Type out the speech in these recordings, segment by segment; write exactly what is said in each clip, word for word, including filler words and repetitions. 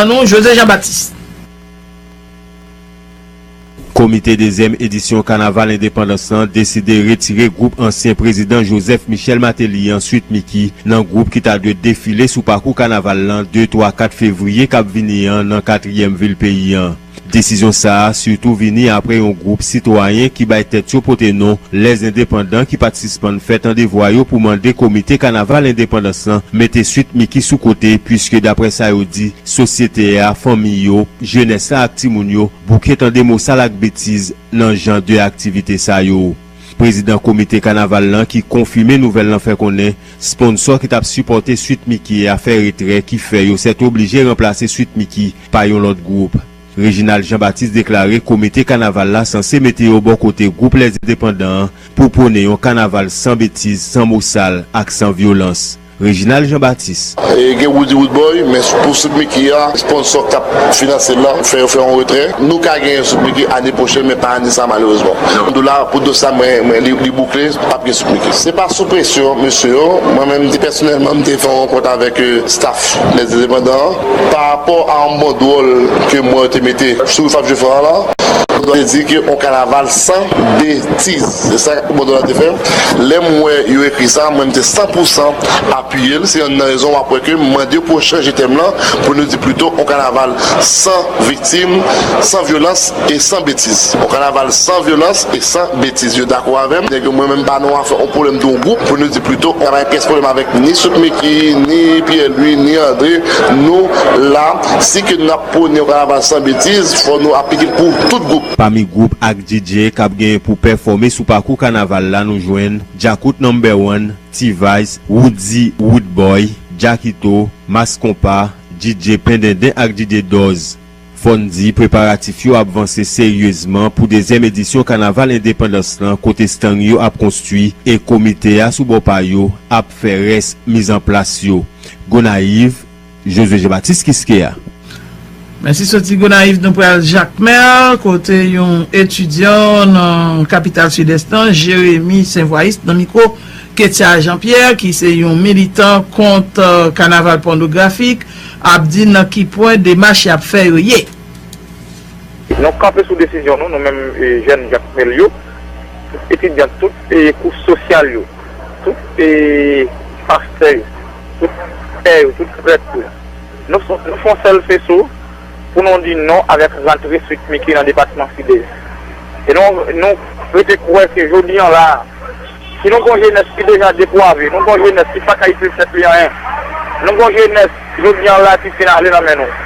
An nou, José Jean Baptiste. Komite dezyèm edisyon Kanaval Endepandans lan deside retire gwoup ansyen prezidan Joseph Michel Martelly an, Sweet Micky, nan gwoup ki ta dwe defile sou pakou kanaval lan de, twa, kat fevriye k ap vini an nan katriyèm vil peyi an. Desizyon sa a sitou vini apre yon gwoup sitwayen ki bay tèt yo pote non Lèzendepandan ki pa t sispann fè tande vwa yo pou mande Komite Kanaval Endepandans lan mete Sweet Micky sou kote, piske daprè sa yo di, sosyete a, fanmi yo, jenès la ak timoun yo bouke tande mo sal ak betiz nan jan de aktivite sa yo. Prezidan Komite Kanaval lan ki konfime nouvèl lan fè konnen sponsò ki t ap sipòte Sweet Micky a fè retrè, ki fè yo sètoblije ranplase Sweet Micky pa yon lòt gwoup. Reginald Jean Baptiste deklare komite kanaval la sanse mete yo bò kote gwoup Lèzendepandan an pou pwone yon kanaval san betiz, san mo sal ak san vyolans. Reginald Jean Baptiste. E gen Woody Woodboy, men pou Sweet Micky a, sponsò k t ap finanse l lan fè yo fè yon retrè. Nou ka genyen Sweet Micky ane pwochèn, men pa ane sa a, malerezman. Dola, pou dosye sa, mwen, mwen, li, li boukle, p ap gen Sweet Micky. Se pa sou presyon mesye yo. Mwen menm, pèsonèlman, m te fè yon rankont avèk, euh, staff Lèzendepandan an. Pa rapò a yon bandwòl ke mwen te mete sou Fab Jefran an lan, nou te di ke yon kanaval san betiz. Se sa bandwòl la te fè. Lè m wè yo ekri sa, mwen m te san pou san apiye l. Se yonn nan rezon w ap wè ke m mande pou yo chanje tèm lan, pou nou di plito yon kanaval san viktim, san vyolans e san betiz. Yon kanaval san vyolans e san betiz. Yo dakò avè m. Nèg yo, mwen menm, pa nan afè yon pwoblèm de yon gwoup, pou nou di plito, pa gen pyès pwoblèm avèk ni Sweet Micky, ni Pierre Louis, ni André. Nou la, si ke n ap pwone yon kanaval san betiz, fò nou aplike l pou tout gwoup. Pami gwoup ak D J k ap genyen pou pèfòme sou pakou kanaval la, nou jwenn Djakout Number One, T-Vice, Woody Woodboy, Jackito, Mass Konpa, D J Pendenden ak D J Doz. Fò n di, preparatif yo ap vanse seryezman pou dezyèm edisyon Kanaval Endepandans lan, kote estang yo ap konstwi e komite a sou bò pa yo ap fè rès mizanplas yo. Gonayiv, Josué Jean Baptiste Quisquéya. Mèsi. Soti Gonayiv, nou pral Jakmèl, kote yon etidyan nan kapital Sidès lan, Jérémy Saint-Voyiste, nan mikwo Ketia Jean-Pierre, ki se yon militan kont, euh, kanaval pònografik, ap di nan ki pwen demach y ap fè yo ye. Nou kanpe sou desizyon nou, nou menm, e, jèn Jakmèl yo, tout etidyan, tout, e, kouch sosyal yo, tout, e, pastè yo, tout pè yo, tout prèt yo. Nou, nou fè yon sèl feso pou nou di non avèk rantre Sweet Micky nan depatman Sidès. E nou, nou rete kwè ke jodi an la, si nou gon jenès ki deja depwave, nou gon jenès ki pa ka itil tèt li anyen, nou gon jenès jodi an la ki fin ale nan men nou.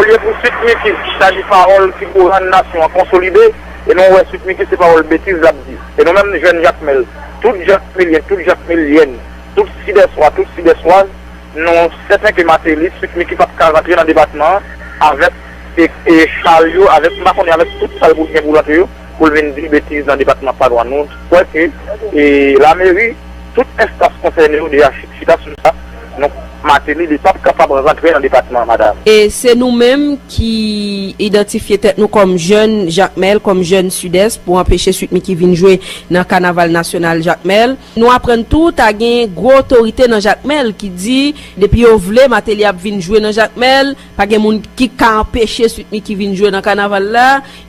Olye pou Sweet Micky, sa di pawòl ki pou rann nasyon an konsolide, e nou wè Sweet Micky se pawòl betiz l ap di. E nou menm jèn Jakmèl, tout Jakmelyen, tout Jakmelyèn, tout Sidèswa, tout Sidèswaz, nou sèten ke Martelly, Sweet Micky p ap ka rantre nan depatman an avèk, e, e, cha l yo, avèk, m pa konnen, avèk tout sa l pou gen pou l antre yo, pou l vin di betiz nan depatman pa nou an. Nou kwè ke, e, lameri, tout enstans konsène yo deja chi-, chita sou sa. Donk, Martelly, li p ap kapab rantre nan depatman an, madanm. E se nou menm ki idantifye tèt nou kòm jèn Jakmèl, kòm jèn Sidès, pou anpeche Sweet Micky vin jwe nan kanaval nasyonal Jakmèl. Nou aprann tou, ta gen gwo otorite nan Jakmèl ki di, depi yo vle, Martelly ap vin jwe nan Jakmèl, pa gen moun ki ka anpeche Sweet Micky vin jwe nan kanaval la.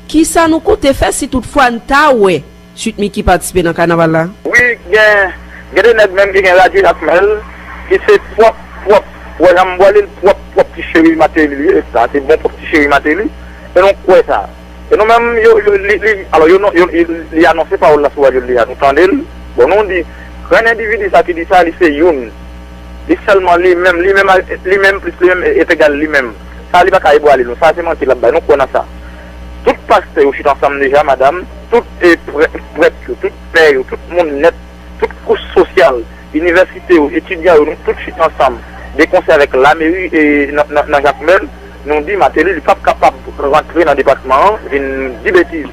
Kisa nou konte fè si toutfwa n ta wè Sweet Micky patisipe nan kanaval la? Wi, gen, gen de nèg menm ki gen radyo Jakmèl, ki se pwòp, pwòp, wè jan m bwè li, pwòp, pwòp ti cheri Martelly li ye, sa se bon pwòp ti cheri Martelly, e nou kwè sa. E nou menm, yo, yo, li, li, alò, yo, yo, li, li anonse pawòl la sou radyo l deja, nou tande l. Bon, nou di, grenn endividi sa ki di sa, li se youn. Li sèlman li menm, li menm, li menm plis li menm, e, e egal li menm. Sa, li pa ka ebwale nou. Sa, se manti l ap bay. Nou kwè nan sa. Tout pastè yo chita ansanm deja, madanm. Tout, e, prè-, prèt yo, tout pè yo, tout moun nèt, tout kouch sosyal, inivèsite yo, etidyan yo, nou tout chita ansanm, de konsè avèk lameri e nan, nan, nan Jakmèl, nou di Martelly, li p ap kapab rantre nan depatman an, vin di betiz.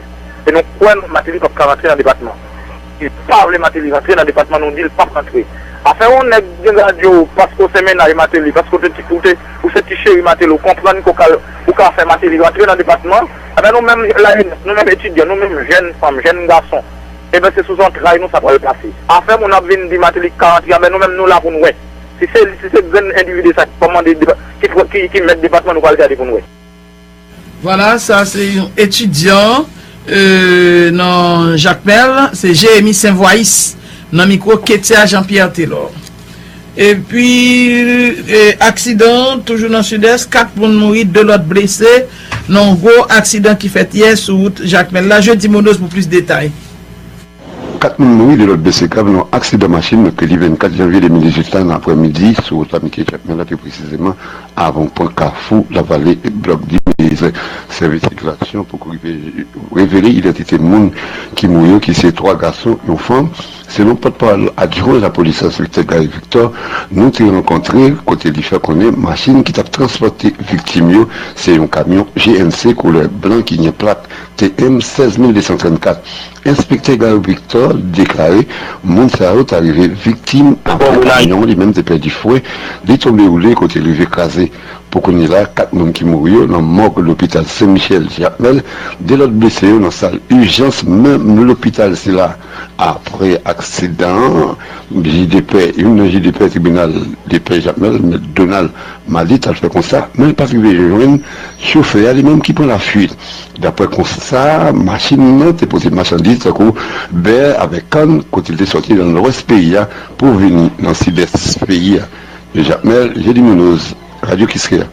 E nou kwè Martelly p ap ka rantre nan depatman. Li pa vle Martelly rantre nan depatman, nou di l p ap rantre. Afè yon nèg gen radyo, paske w se mennaj Martelly, paske w te, ou te, ou se ti cheri Martelly, ou konprann ke w ka, ou ka fè Martelly rantre nan depatman. Enben nou menm lajenès, nou menm etidyan, nou menm jèn fanm, jèn gason, enben se sou zantray nou sa pral pase. Afè moun ap vin di Martelly ka rantre, enben nou menm nou la pou n wè. Si se, si se grenn endividi sa ki kòmande depa-, ki, ki, ki mèt depatman, nou pral gade pou n wè. Vwala, sa se yon etidyan, e, nan Jakmèl, se Jérémy Saint-Voix, nan mikwo Ketia Jean-Pierre Telor. Epi, e, aksidan, toujou nan Sidès, kat moun mouri, de lòt blese, nan yon gwo aksidan ki fèt yè sou wout Jakmèl la. Jeudy Munoz pou plis detay. Kat moun mouri, de lòt blese grav nan yon aksidan machin mèkredi vennkat janvye de mil dizuit la nan aprèmidi sou wout Lamitye Jakmèl la, pi presizeman avan pwen Kafou Lavale, blòk Dimez. Sèvis sikilasyon poko rive revele idantite moun ki mouri yo, ki se twa gason, yon fanm. Selon pòtpawòl adjwen lapolis, enspektè Gary Victor, nou te rankontre kote li fè konnen machin ki t ap transpòte viktim yo se yon kamyon G N C koulè blan ki gen plak T M sèz mil de san trannkat. Enspektè Gary Victor deklare moun sa yo ta rive viktim apre kamyon li menm te pèdi fren, li tonbe woule kote l rive kraze. Pou kounye la, kat moun ki mouri yo nan mòg lopital Sen Michel Jakmèl, de lòt blese yo nan sal ijans menm lopital sila. Apre aksidan an, jij de pè, youn nan jij de pè tribinal de pè Jakmèl, mèt Donald Malit, al fè konsta, men l pa t rive jwenn chofè a, li menm ki pran lafuit. Daprè konsta, machin nan te pote machandiz tankou bè avèk kann, kote l te sòti nan lwès peyi a pou vini nan sidès peyi a. Jakmèl, Jeudy Munoz, Radyo Kiskeya.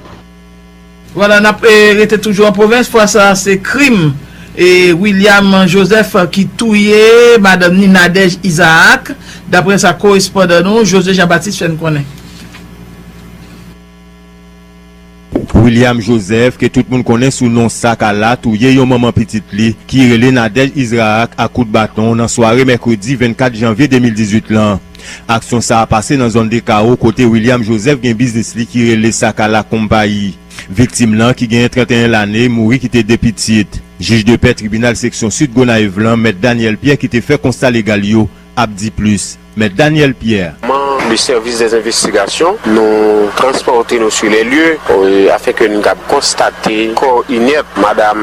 Vwala, n ap, e, rete toujou an pwovens, fwa sa a se krim, e, William Joseph ki touye madanm ni Nadège Isaac, daprè sa korespondan nou, José Jean Baptiste fè n konnen. William Joseph, ke tout moun konnen sou non Sakala, touye yon manman pitit li, ki rele Nadège Isaac ak kout baton nan sware mèkredi vennkat janvye de mil dizuit lan. Aksyon sa a pase nan zòn de Kawo kote William Joseph gen biznis li ki rele Sakala Konpayi. Viktim lan, ki genyen trannteyen lane, mouri kite de pitit. Jij de pè tribinal seksyon sid Gonayiv lan, mèt Daniel Pierre, ki te fè konsta legal yo, ap di plis. Mèt Daniel Pierre. Manm de sèvis dèzenvestigasyon, nou transpòte nou sou lè lye, e, afenke nou kab konstate kò inèt madanm,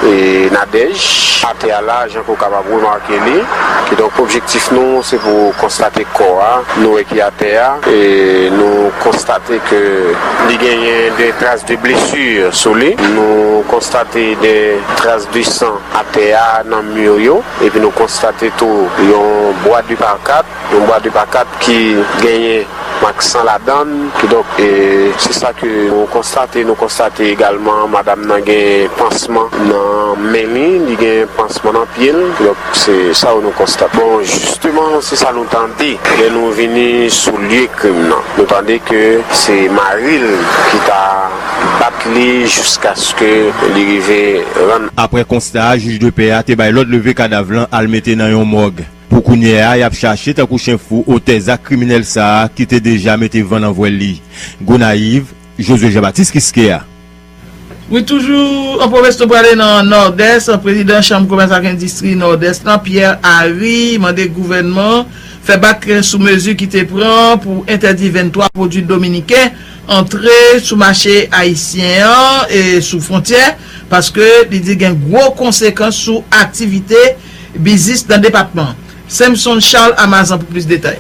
e, Nadège atè a la, jan ke w kapab remake li. Kidonk, objektif nou, se pou konstate kò a, nou wè ki atè a, e nou konstate ke li genyen de tras de blesi sou li. Nou konstate de tras de san atè a nan mi yo, epi nou konstate tou yon bwa de pa kat, yon bwa de pa kat ki genyen mak san ladan l. Kidonk, e, se sa ke nou konstate. Nou konstate egalman madanm nan gen pansman nan men li, li gen pansman nan pye l. Kidonk, se sa yo nou konstate. Bon, jisteman, se sa nou tande lè nou vini sou lye krim nan. Nou tande ke se mari l ki ta bat li jiskaske li rive rann. Apre konsta a, jij de pè a te bay lòd leve kadav lan al mete nan yon mòg. Pou kounye a, y ap chache tankou chen fou otè zak kriminèl sa a ki te deja mete van nan vwèl li. Gonayiv, Josué Jean Baptiste Kiskeya. Wi, toujou an pwovens, nou prale nan Nòdès. Prezidan Chanm Komès ak Endistri Nòdès lan, Pierre Ary, mande gouvènman fè bak sou mezi ki te pran pou entèdi venntwa pwodui dominiken antre sou mache ayisyen an e sou fwontyè, paske li di gen gwo konsekans sou aktivite biznis nan depatman. Samson Charles Amazan pou plis detay.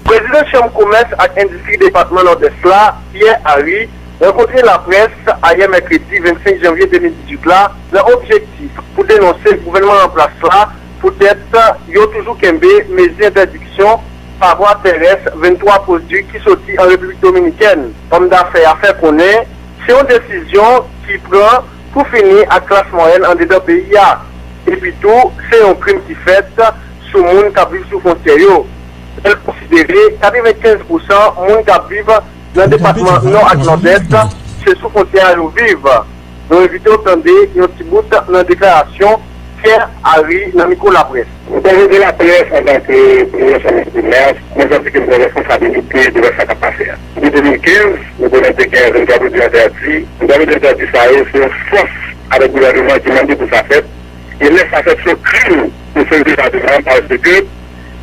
Prezidan Chanm Komès ak Endistri depatman Nòdès la, Pierre Ary, rankontre laprès ayè mèkredi vennsenk janvye de mil dizuit la nan objektif pou denonse gouvènman an plas la poutèt yo toujou kenbe mezi entèdiksyon pa vwa tèrès venntwa pwodui ki soti an Repiblik Dominikèn. Òm dafè a fè konnen se yon desizyon ki pran pou fini ak klas mwayèn andedan peyi a. Epi tou, se yon krim ki fèt sou moun k ap viv sou fwontyè yo. Lè l konsidere katrevenkenz pousan moun k ap viv nan depatman Nò ak Nòdès, se sou fwontyè a yo viv. Nou envite w tande yon ti bout nan deklarasyon Pierre Ary nan mikwo laprès. Mwen te rele laprès antanke premye sèvis primè, mwen santi ke m gen responsabilite devan sa k ap pase a. Depi de mil kenz, nou konnen te gen venntwa pwodui entèdi. Venntwa pwodui entèdi sa yo, se yon fòs avèk gouvènman ki mande pou sa fèt. E lè sa fèt, se yon krim pou sèvis depatman an, paske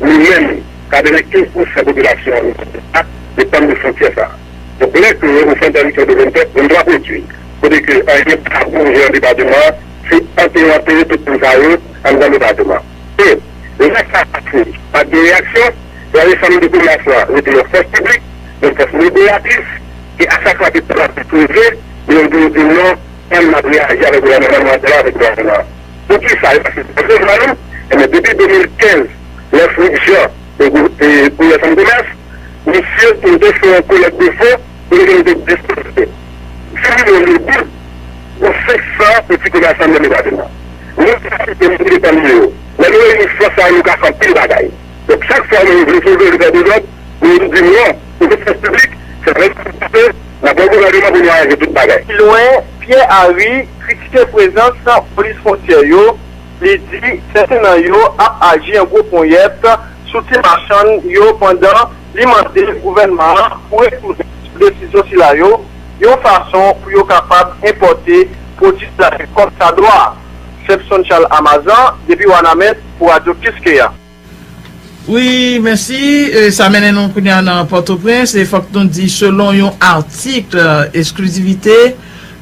nou menm, katrevenkenz pousan popilasyon an depann de fwontyè sa a. Donk, lè ke ou fè entèdiksyon de venntwa pwodui, kote ke anyen pa ka bouje nan depatman an, se antere, antere tout moun sa yo anndan depatman an. E lè sa pase, pa t gen reyaksyon, y a resanm de komès la rete yon fòs piblik, yon fòs liberatris, e a chak fwa ke pèp la te soulve, yo di, yo di non, ann n ap reyaji avèk gouvènman an, ann n ap reyaji avèk gouvènman an. Poukisa yo pa soti nan nou? Ebyen, depi de mil kenz, lè Fritz Jean te gou- te gouvènman komès, misye te fè yon kolèk de fon pou li te dispoze. Di milyon de goud pou senk san piti komèsan nan depatman. Nou pa site moun ki depann de yo. Lè nou reyini fòs sa yo, nou ka fè anpil bagay. Donk, chak fwa nou vle soulve, nou fè dezòd, nou di non, nou fè fòs piblik, se lè nou pase, n ap wè gouvènman pou nou aranje tout bagay. Pi lwen, Pierre Harry kritike prezans polis fwontyè yo. Li di sèten nan yo ap aji an gwo ponyèt sou ti machann yo pandan li mande gouvènman an pou retounen sou desizyon sila yo yon fason pou yo kapab enpòte pwodui sila yo kòmsadwa. Sepson Charles Amazan, depi Wanament, pou Radyo Kiskeya. Wi, mèsi. E, sa mennen nou kounye a nan Pòtoprens. E fòk nou di, selon yon atik, e, Eksklizivite,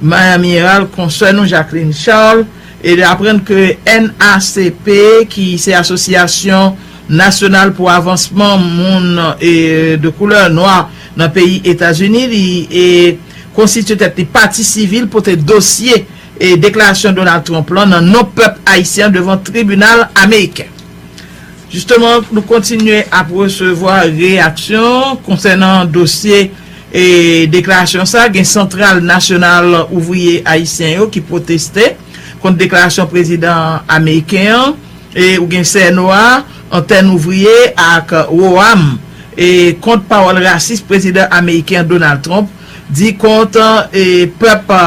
Miami Herald, konsè nou, Jacqueline Charles, e li aprann ke N A C P, ki se Asosyasyon Nasyonal pou Avansman Moun e de koulè nwa nan peyi Etazini, li e konstitye tèt li pati sivil, pote dosye e deklarasyon Donald Trump lan nan non pèp ayisyen an devan tribinal ameriken. Jisteman, nou kontinye ap resevwa reyaksyon konsènan dosye e deklarasyon sa. Gen Santral Nasyonal Ouvriye Ayisyen yo ki pwoteste kont deklarasyon prezidan ameriken an, e ou gen C N O A, Antèn Ouvriye ak WOAM, e kont pawòl rasis prezidan ameriken an Donald Trump di kont e pèp e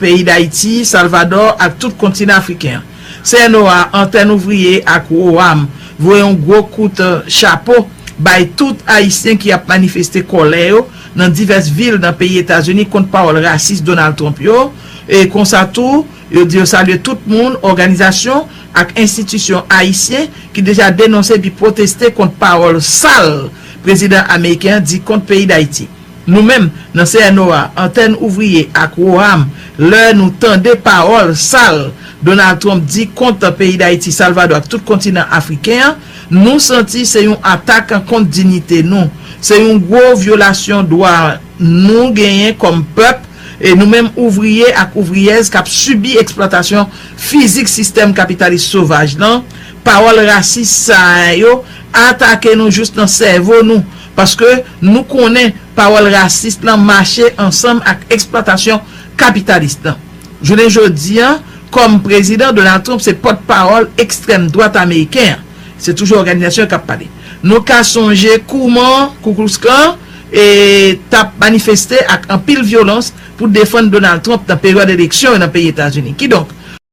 peyi Dayiti, Salvadò ak tout kontinan afriken an. C N O A, Antèn Ouvriye ak WOAM voye yon gwo kout chapo bay tout Ayisyen ki ap manifeste kòlè yo nan divès vil nan peyi Etazini kont pawòl rasis Donald Trump yo. E konsa tou, yo di yo salye tout moun, òganizasyon ak enstitisyon ayisyen ki deja denonse epi pwoteste kont pawòl sal prezidan ameriken an di kont peyi Dayiti. Nou menm, nan C N O A, Antèn Ouvriye ak WOAM, lè nou tande pawòl sal Donald Trump di kont peyi Dayiti, Salvadò ak tout kontinan afriken an, nou santi se yon atak kont diyite nou. Se yon gwo vyolasyon dwa nou genyen kòm pèp, e nou menm ouvriye ak ouvriyèz k ap sibi eksplwatasyon fizik sistèm kapitalis sovaj lan. Pawòl rasis sa yo atake nou jous nan sèvo nou, paske nou konnen pawòl rasis lan mache ansanm ak eksplwatasyon kapitalis lan. Jounen jodi a, kòm prezidan, Donald Trump se pòtpawòl ekstrèm dwat ameriken an. Se toujou òganizasyon yo k ap pale. Nou ka sonje kouman Ku Klux Klan e t ap manifeste ak anpil vyolans pou defann Donald Trump nan peryòd eleksyon yo nan peyi Etazini. Kidonk,